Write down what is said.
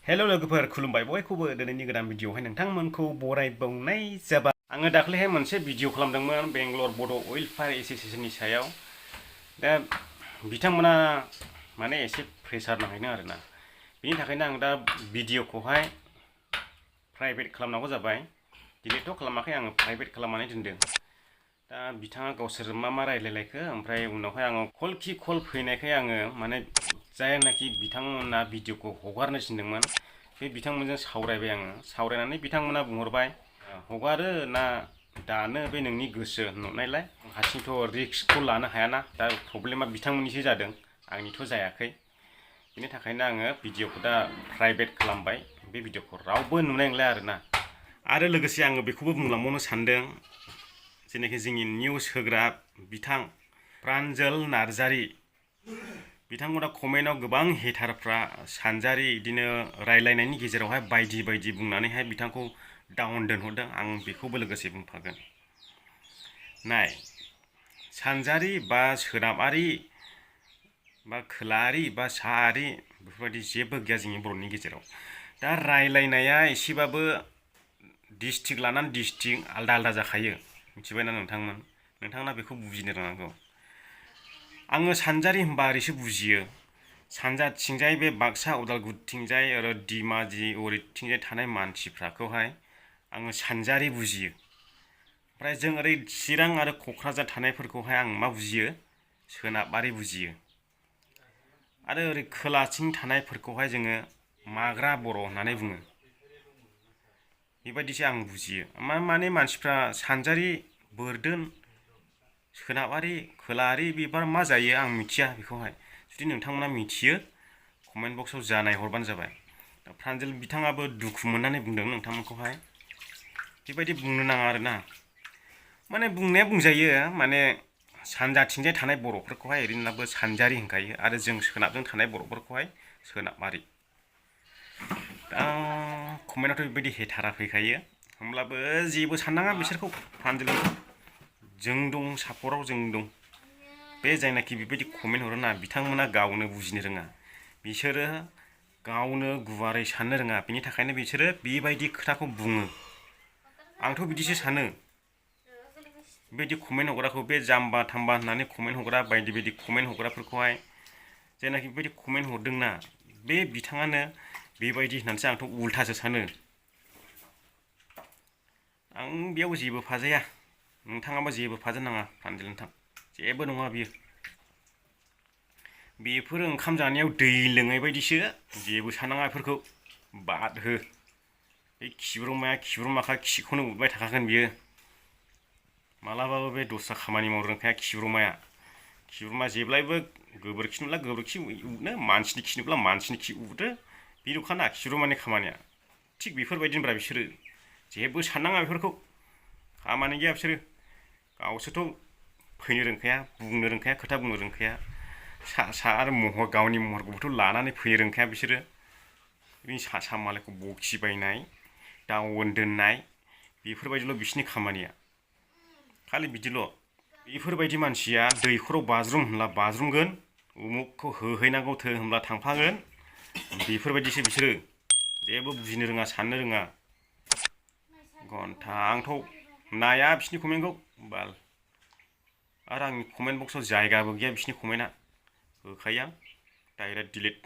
Hello लोगोफोर खुलुमबाय बयखौबो दिनैनि गोदान भिडिअआवहाय नोंथांमोनखौ बरायबावनाय जाबाय। आङो दाख्लैहाय मोनसे भिडिअ खालामदोंमोन बेंगलर बड' वेलफेयार एस'सिएशननि सायाव। दा बिथांमोना माने एसे प्रेसार नांहैदों आरोना, बिनि थाखायनो आं दा भिडिअखौहाय प्राइभेट खालामनांगौ जाबाय। दिलेटथ' खालामाखै, आङो प्राइभेट खालामनानै दोनदों। दा बिथाङा गावसोर मा रायलायलायखो, ओमफ्राय उनावहाय आङो कल फैनायखाय आङो माने जायनाखि बिथांमोना भिडिअखौ हगारनो थिनदोंमोन बे बिथांमोनजों सावरायबाय आङो। सावरायनानै बिथांमोना बुंहरबाय हगारो ना दानो बे नोंनि गोसो नुनायलाय, हारसिंथ' रिस्कखौ लानो हायाना। दा प्रब्लेमा बिथांमोननिसो जादों, आंनिथ' जायाखै। बिनि थाखायनो आङो भिडिअखौ दा प्राइभेट खालामबाय। बे भिडिअखौ रावबो नुनाय नंला आरोना। आरो लोगोसे आङो बेखौबो बुंलांबावनो सानदों, जेनाखि जोंनि निउस होग्रा बिथां प्रान्जल नार्जारी, बिथांमोना कमेन्टआव गोबां हेटारफ्रा सानजारि इदिनो रायलायनायनि गेजेरावहाय बायदि बायदि बुंनानैहाय बिथांखौ डाउन दोनहरदों। आं बेखौबो लोगोसे बुंफागोन। नाय, सानजारि बा सोनाबारि बा खोलायारि बा साहारि बेफोरबायदि जेबो गैया जोंनि बर'नि गेजेराव। दा रायलायनाया एसेबाबो डिस्ट्रिक्ट लानानै डिस्ट्रिक्ट आलदा आलदा जाखायो, मिथिबायना नोंथांमोना बेखौ बुजिनो रोंनांगौ। आङो सानजारि होनबा ओरैसो बुजियो, सानजाथिंजाय बे बाक्सा उदालगुरिथिंजाय आरो धेमाजि ओरैथिंजाय थानाय मानसिफ्राखौहाय आङो सानजारि बुजियो। ओमफ्राय जों ओरै चिरां आरो क'क्राझार थानायफोरखौहाय आं मा बुजियो, सोनाबारि बुजियो। आरो ओरै खोलाथिं थानायफोरखौहाय जोङो माग्रा बर' होननानै बुङो। बेबायदिसो आं बुजियो। माने मानसिफ्रा सानजारि बोरदोन सोनाबारि खोलायारि बेफोर मा जायो आं मिथिया बेखौहाय। जुदि नोंथांमोना मिथियो कमेन्ट बक्सआव जानाय हरबानो जाबाय। दा प्रान्जल बिथाङाबो दुखु मोननानै बुंदों नोंथांमोनखौहाय बेबायदि बुंनो नाङा आरोना। माने बुंनाया बुंजायो, माने सानजाथिंजाय थानाय बर'फोरखौहाय ओरैनोब्लाबो सानजारि होनखायो, आरो जों सोनाबजों थानाय बर'फोरखौहाय सोनाबारि। दा कमेन्टआवथ' बेबायदि हेटारा फैखायो, होमब्लाबो जेबो साननाङा बिसोरखौ। प्रान्जल जों दं, सापर्टआव जों दं। बे जायनाखि बेबायदि कमेन्ट हरोना, बिथांमोना गावनो बुजिनो रोङा, बिसोरो गावनो गुवारै साननो रोङा। बिनि थाखायनो बिसोरो बेबायदि खोथाखौ बुङो। आंथ' बिदिसो सानो। बेबायदि कमेन्ट हग्राखौ, बे जाम्बा थाम्बा होननानै कमेन्ट हग्रा बायदि बायदि कमेन्ट हग्राफोरखौहाय, जायनाखि बेबायदि कमेन्ट हरदोंना, बे बिथाङानो बेबायदि होननानैसो आंथ' उल्थासो सानो। आं बेयाव जेबो फाजाया, नोंथाङाबो जेबो फाजानाङा प्रान्जल नोंथां, जेबो नङा बियो। बेफोर ओंखाम जानायाव दै लोंनाय बायदिसो, जेबो साननाङा बेफोरखौ बाद हो। बे खिब्रमाखा, खिखौनो उदबाय थाखागोन बियो। मालाबाबो बे दस्रा खामानि मावनो रोंखाया खिब्रमा जेब्लायबो गोबोरखि नुब्ला गोबोरखि उदनो, मानसिनि खि नुब्ला मानसिनि खि उदो, बेल'खाना खिब्रमानि खामानिया। थिग बेफोरबायदिनोब्रा बिसोरो, जेबो साननाङा बेफोरखौ, खामानि गैया बिसोरो। गावसोरथ' फैनो रोंखाया, बुंनो रोंखाया, खोथा बुंनो रोंखाया। आरो गावनि महरखौबोथ' लानानै फैनो रोंखाया बिसोरो। बिनि सा मालायखौ बखिबायनाय, डाउन दोननाय, बेफोरबायदिल' बिसिनि खामानिया। खालि बिदिल'। बेफोरबायदि मानसिया दैखराव बाज्रुम होनब्ला बाज्रुमगोन, उमुखखौ होहैनांगौ थो होनब्ला थांफागोन। बेफोरबायदिसो बिसोरो, जेबो बुजिनो रोङा, साननो रोङा। घन्टा आंथ' नाया बिसिनि कमेन्टखौ बाल। आरो आंनि कमेन्ट बक्सआव जायगाबो गैया बिसिनि कमेन्टआ, होखायो आं डाइरेक्ट डिलिट।